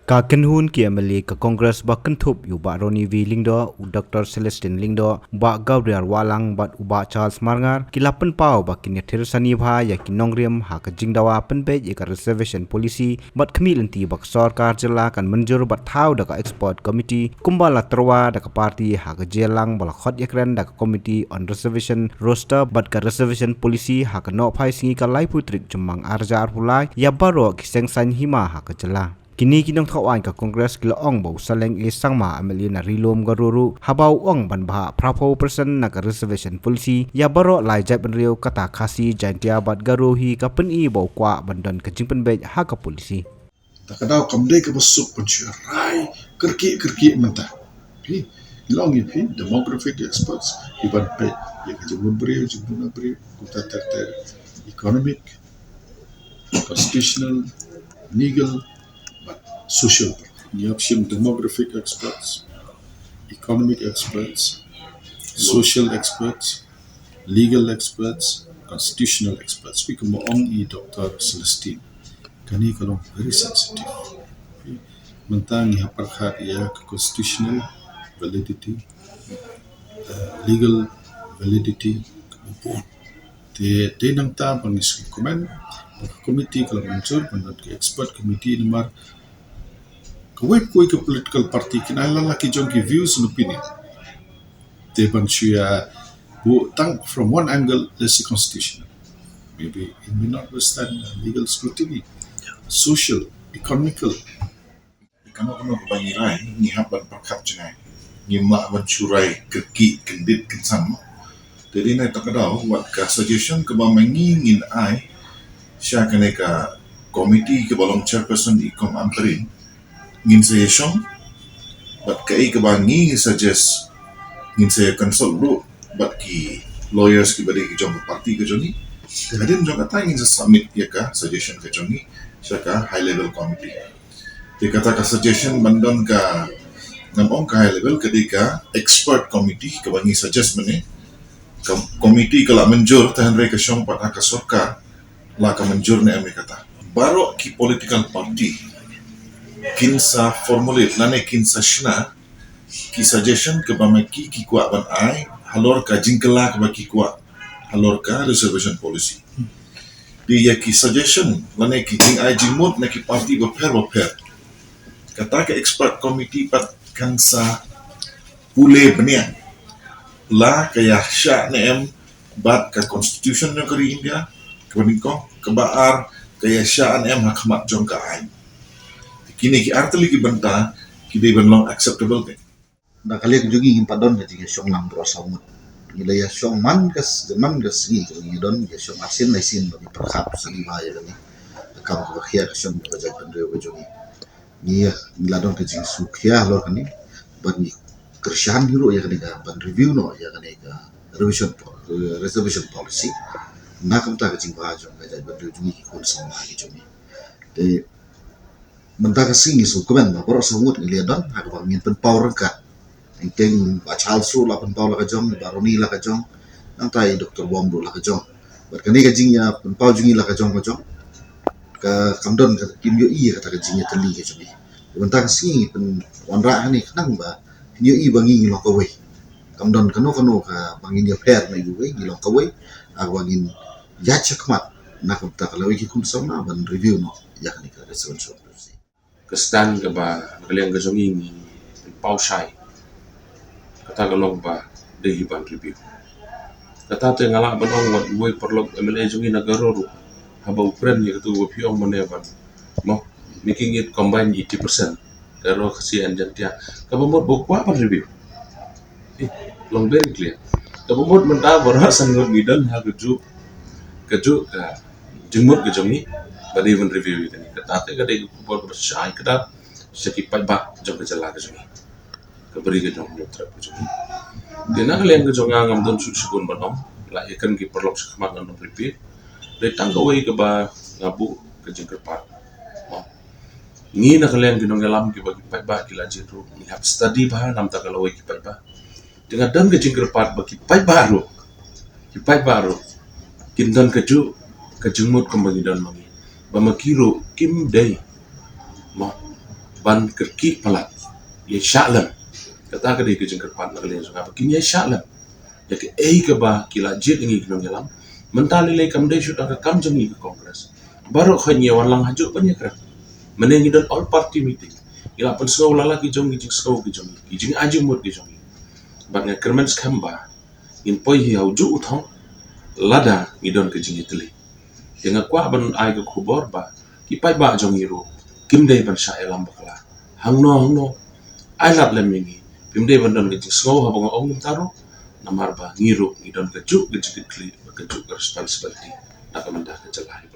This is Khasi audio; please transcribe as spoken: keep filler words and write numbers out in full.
Ka kynhun ki M L A ka Congress ba kynthup ïa u Bah Ronnie V Lyngdoh, u Doctor Celestine Lyngdoh, u Bah Gabriel Wahlang bad u Bah Charles Marngar ki la pynpaw ba kin ïathir sani bha ïa ki nongrim ha ka jingdawa pynbeit ïa ka reservation policy bad khmih lynti ba ka sorkar jylla kan mynjur bad thaw da ka expert committee kumba la tyrwa da ka party ha ka jingïalang ba la khot ïakren da ka Committee on Reservation Roster bad ka Reservation Policy ha ka nohphai sngi ka laiphew tarik Jymmang arhajar arphew lai ïa baroh ki seng saiñ hima ha ka jylla. Kine ki nongthoh aiñ ka Congress ki la ong ba u Saleng A Sangma M L A na Ri-lum Garo ruh haba u ong ban bhah phraphew percent na ka reservation policy ïa baroh lai jaitbynriew kata Khasi, Jaintia bad Garo hi ka pyni ba u kwah ban don ka jingpynbeit ha ka policy. Ta ka daw kam dei kaba suk ban shu rai kyrkieh kyrkieh mynta. Phi, ngi la ong ïa phi demographic experts ki ban peit ïa ka jingmut briew, jingmut na briew, kumta ter ter, economic, constitutional, legal, but social. Ngi hap shim demographic experts, economic experts, social experts, legal experts, constitutional experts. Phi, kumba ong i Doctor Celestine, kane ka long very sensitive. Phi, mynta ngi hap pyrkhat ïa ka constitutional validity, uh, legal validity, ka bun. Te, te nangta ba ngi sngewkmen ba ka committee ka la mynjur ban don ka expert committee namar kawei pa kawei ka political party kin ai la la ki jong ki views and opinion. Te ban shu ïa buh tang from one angle, let's say constitutional. Maybe it may not withstand legal scrutiny, social, economical. Kano kano kaba ngi rai, ngi hap ban pyrkhat jngai. Ngim lah ban shu rai kyrkieh kyndit kynsam. Te dei na kata ka daw, wat ka suggestion kaba ma ngi ngin ai sha kane ka committee kaba long chairperson i Kong Ampareen, ngin sa ïa shong bad kaei kaba ngi ngi suggest ngin sa ïa consult ruh bad ki lawyers kiba dei ki jong ka party ka jong ngi. Te hadien jong kata ngin sa submit ïa ka suggestion ka jong ngi sha ka high level committee. Te kata ka suggestion ban don ka, ngam ong ka high level, ka dei ka expert committee kaba ngi suggest mynne. Ka committee ka la mynjur, te hynrei ka shong pat ha ka sorkar la ka mynjur ne em ïa kata. Baroh ki political party kin sa formulate lane kin sa shna ki suggestion kaba ma ki ki kwah ban ai halor ka jingkylla kaba ki kwah halor ka reservation policy. Dei ïa ki suggestion lane ki jingai jingmut na ki party bapher bapher, kata ka expert committee pat kan sa pule bniah la ka ïa shah ne em bad ka constitution jong ka ri India, kaba nyngkong, kaba ar, ka ïa shah ne em ha khmat jong ka aiñ. Kine ki ar tylli ki bynta ki dei ban long acceptable ka. Na ka liang jong ngi ngim pat don ka jingïashong lang baroh saw ngut. Ngi la ïashong man ka s-, man ka sngi ka ngi don ïashong arsien laisien ba ngi pyrkhat sani ba ïa kane ka kam kaba khia ka shong ka jaitbynriew ka jong ngi. Ngi ïa, ngi la don ka jingsngewkhia halor kane bad ngi kyrshan hi ruh ïa kane ka ban review noh ïa kane ka revision po-, reservation policy. Na ka bynta ka jingbha jong ka jaitbynriew jong ngi, ki khun samla ki jong ngi. Te mynta ka sngi ngi sngewkmen ba baroh saw ngut ngi la don ha kaba ngin pynpaw ryngkat. Teng teng Bah Charles ruh la pynpaw la ka jong, Bah Ronnie la ka jong, nangta i Doctor Bom ruh la ka jong. Bad kane ka jingïa pynpaw jong ngi la ka jong ka jong, ka kam don ka, kim ïohi ïa kata ka jingïatylli ka jong ngi. Mynta ka sngi ngi pynwanrah hangne khnang ba kin ïohi ba ngi ngi long kawei. Kam don kano kano kaba ngin ïapher na iwei, ngi long kawei. Ha kaba ngin ïaid shakhmat na ka bynta ka lawei ki khun samla ban review noh ïa kane ka resolution. Ka stand kaba na ka liang ka jong ngi ngi pynpaw shai, kata ka long ba dei hi ban review. Kata te nga lah ban ong wat uwei paralok M L A jong ngi na Garo ruh, haba u kren ïa katu ba phi ong mynne ban, mo, making it combined eighty percent Garo, Khasi and Jaintia, kaba mut ba u kwah ban review. Eh, long very clear. Kaba mut mynta baroh san ngut ngi don ha kajuh, kajuh ka jingmut ka jong ngi ba dei ban review ïa kane. Kata te ka dei ka khubor kaba shai kdar sha ki paidbah jong ka jylla ka jong ngi, ka bri ka jong ngi, ka jong ngi. Te na ka liang ka jong nga ngam don shuh shibun ban ong, la ïa kren ki paralok shakhmat ngan ong repeat. Dei tang kawei kaba nga buh ka jingkyrpad. Ngi na ka liang ki nongïalam kiba ki paidbah ki la jied ruh, ngi hap study bha na ka bynta ka lawei ki paidbah. Te nga don ka jingkyrpad ba ki paidbah ruh, ki paidbah ruh kin don kajuh ka jingmut kumba ngi don ma ngi, ba ma ki ruh kim dei, mo, ban kyrkieh palat, ïa shah lem. Kata ka dei ka jingkyrpad na ka liang jong nga ba kin ïa shah lem ïa kaei kaba ki la jied ïa ngi ki nongïalam. Mynta lei lei kam dei shuh tang ka kam jong ngi ka Congress. Baroh khoit ngi wan lang hajuh ban ïakren. Mynne ngi don all party meeting, ngi la pynsngew la la ki jong ngi, jingsngew ki jong ngi, ki jingai jingmut ki jong ngi. Bad nga kyrmen skhem ba ngin poi hi ha u juh u thong lada ngi don ka jingïatylli. Te nga kwah ban ai ka khubor ba ki paidbah jong ngi ruh kim dei ban shah ïalam bakla. Hangno hangno, ai lad lem ïa ngi. Phim dei ban don ka jingsngew haba nga ong kumta ruh, namar ba ngi ruh ngi don ka juh ka jingkitkhlieh bad ka juh ka responsibility na ka bynta ka jylla.